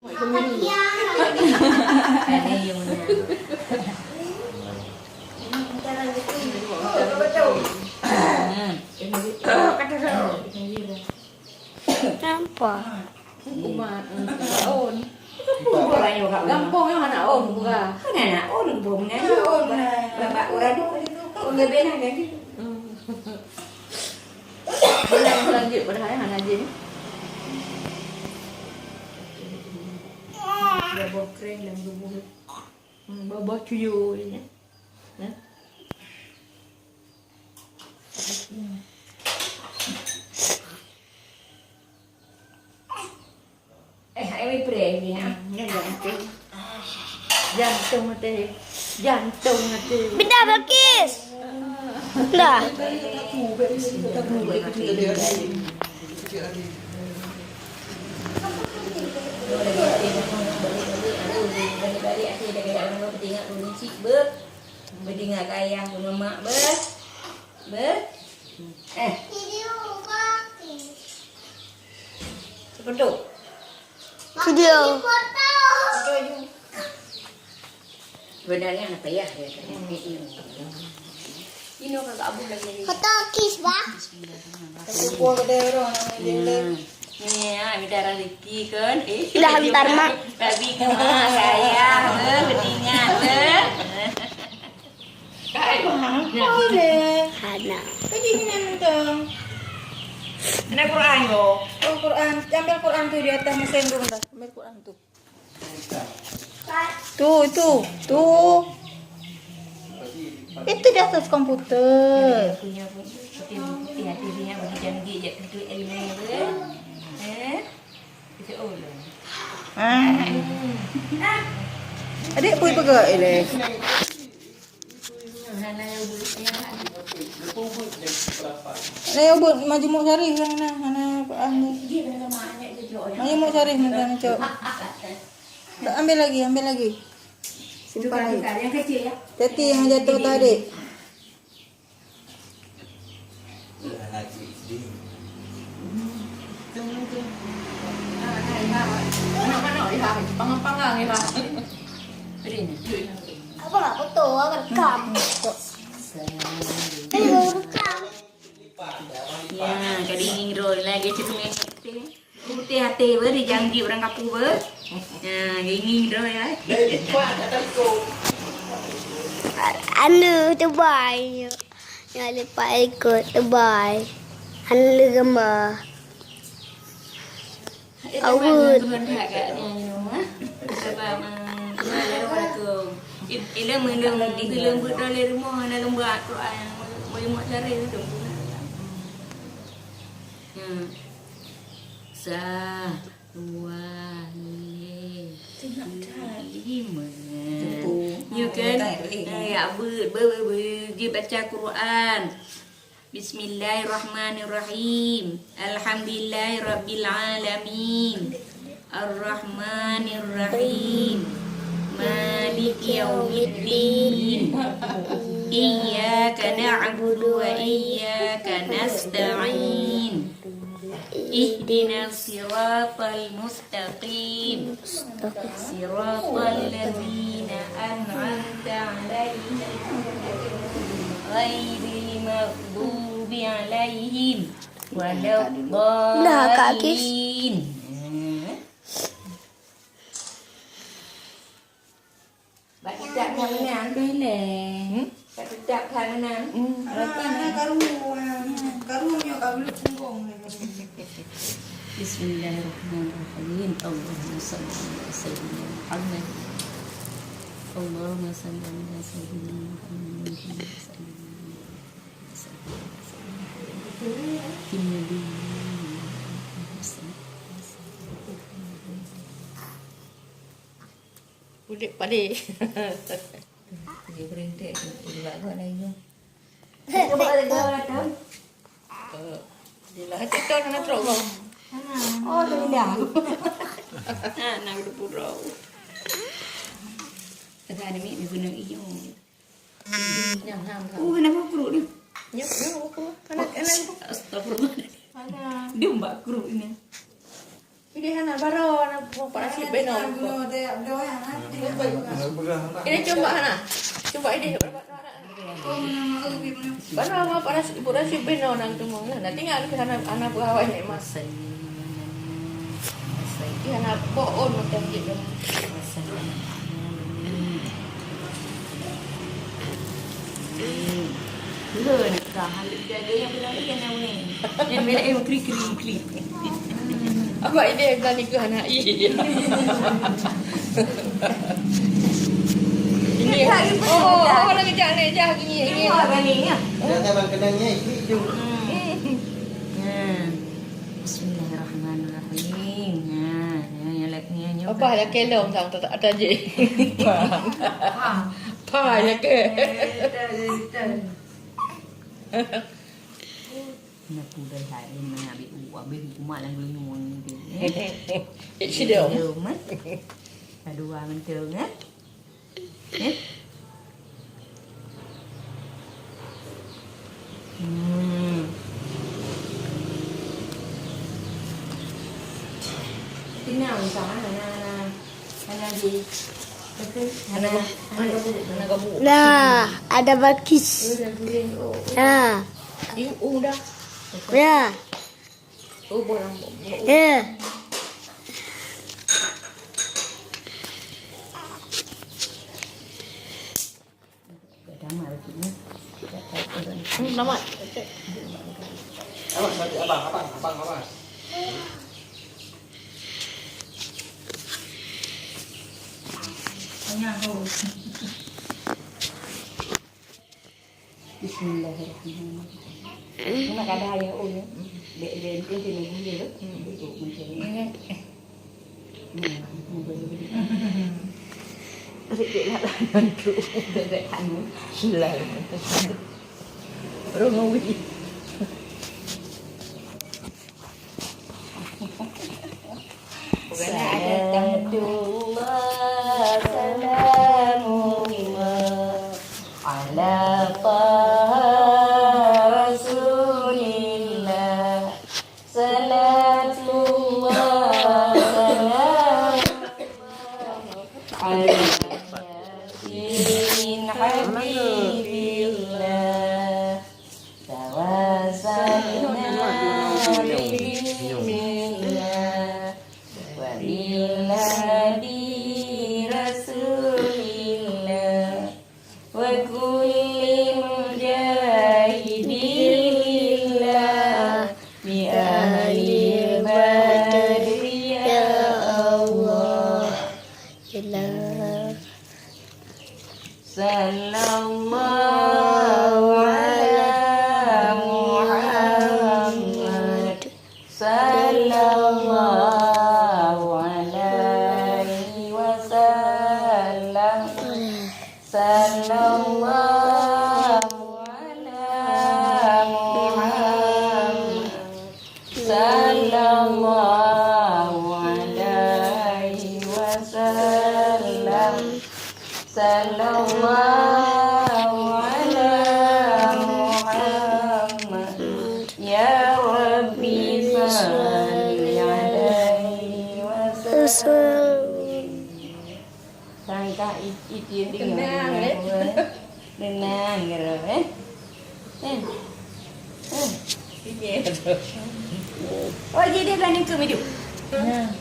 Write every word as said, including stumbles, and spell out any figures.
Nampak. Umat, eh, tahun. Gampông nyoe hana ôn, buka. Hana na ôn, bu, meunan ôn. Bak uradu, ôn leubeh na kan. Hmm. Bulan selanjut padahal hana jin. Boh kreng lam tuboh. Hmm, boh-boh cuyo je. Nah. Eh, ai wei preh ni, ha? Nyan jantung. Jantung até. Jantung até. Benda Balkis. Dah. Balik-balik até dah kaya orang bertingkat, berlicik, ber-, bertingkat ke ayah, ke mamak, ber-, ber-, eh. Video. Sebenarnya anak payah ya. Ino kagak abuh lagi. Kata kis, bah. Tapi puang kedai orang nama dia. Ni ya, minta rezeki kan. Eh, dah hantar mak. Tapi kemana saya? Eh, berdingan, eh. Hai. Hana. Kaji ni nonton. Ada Quran ko. Oh, Quran. Ambil Quran tu di atas mesin tu, bentar. Ambil Quran tu. Tu, tu, tu. Itu di atas komputer. Ah. Adik pui peugah, eh, leh. Nah, ya, buet majmuk syarif yang na, hana Quran ni. Majmuk syarif minta ni, cok. Tak, ambil lagi, ambil lagi. Simpan lagi. Hati yang jatuh tadi. Pangang-pangang ya. Apa nak foto, apa rekam? Ini baru rekam. Ya, jadi ngieng droe lagi cetung ngieng putih. Putih até beu, dijanggi urang kapu beu. Ya, ngieng droe ya. Anu, tebai. Ya, lepak ikut, tebai. Anu, gambar. Awet. Sebab, em, ileueng meuleueng, ileueng beudôh lé rumoh, hana leumbak Quran, meunyoe cara itu. Hmm. Sa, dua, lé, lima. Nyoe kan, eh, ya, beu-, beu-, beu-, beu-, jibaca Quran. Bismillahirrahmanirrahim. Alhamdulillahirabbil alamin. Arrahmanirrahim. Maliki yaumiddin. Iyyaka na'budu wa iyyaka nasta'in. Ihdinas siratal mustaqim. Siratal ladzina an'amta 'alaihim ghairil maghdubi 'alaihim waladdallin. Nah, Kak Kis. Bak kitab nyan meunan. Pilih. Hmm? Bak kitab nyan meunan. Hmm. Alah, alah, karu, ah, karu nyoe ka buleuk punggong lé karu. Bismillahirrahmanirrahim. Allahumma shalli ala sayyidina Muhammad. Allahumma shalli ala sayyidina Muhammad. Udép padé. Dia berhenti, dia buat kot lagi. Cuba lega tu. Eh, dia lah cek tu, sana trok kau. Oh, dah pindah. Ha, nak duduk pura. Tengah ni, mi guna iyo. Nyang ham, ham. Oh, kenapa kuruk ni? Nyok, nyok, kuruk. Anak, anak. Astagfirullah. Anak. Dia mbak kuruk ni. Idéh hana, baroe hana, mau panas beno. Idéh coba hana. Coba idéh. Baroe mau panas, ibu rasa beno nang tu mong. Nah, tinggal ke hana, hana berawai ni mas. Idéh hana boon macam gitu. Lôn ka haleuet jaga nyang peunoh ikan nyang wéng. Nyang belak eh kri kri kri. Awak ini yang tadi ke anak i. Ini. Oh, oh, orang kejak naik jah gini. Ini orang ni ya. Dia memang kenangnya itu. Hmm. Bismillahirrahmanirrahim. Nah, yang lagi ni. Apa dah kelong sang tak ada je. Pa, ya ke? Nyapu dah hai, nak ambil u, habis kumat dalam geuleunyueng ni. Eh, sidong. Sidong, eh. Aduh, ah, mentong, eh. Eh? Hmm. Kenyang, tak? Hana, hana, hana di, apa tu? Hana, hana gabu. Hana gabu. Dah, ada bakis. Oh, dah guling. Oh, oh. Dah. Ih, oh, dah. Dah. Oh, bolang, bolang. Ya. Hmm, nama? Abang, abang, abang, abang. Bismillahirrahmanirrahim. Ini nak ada ayah oh ya. Dek, dek, itu sini dulu ya. Duduk macam ni. Sedikit lah, lah, ngantuk. Sedek anu. Lah. Rongowi. Salatullah, salamullah, ala Taha Rasulillah. Salatullah, salam ala Yasin Habibillah. Tawassalna bihi billah, wa bil hadi Rasulillah. Wa kulli mujahidin lillah bi ahlil badri ya Allah. Sallallahu ala Muhammad. Sallallahu alaihi wasallam. Sallallahu ala Muhammad. Sallallahu alaihi wasallam. Sallallahu ala Muhammad. Ya Rabbi salli alaihi wasallam. Sangka i-, itin tinggal. Tenang, eh. Tenang, eh. Eh. Eh. Oh, jadi dia bilang nengke hidup. Ya.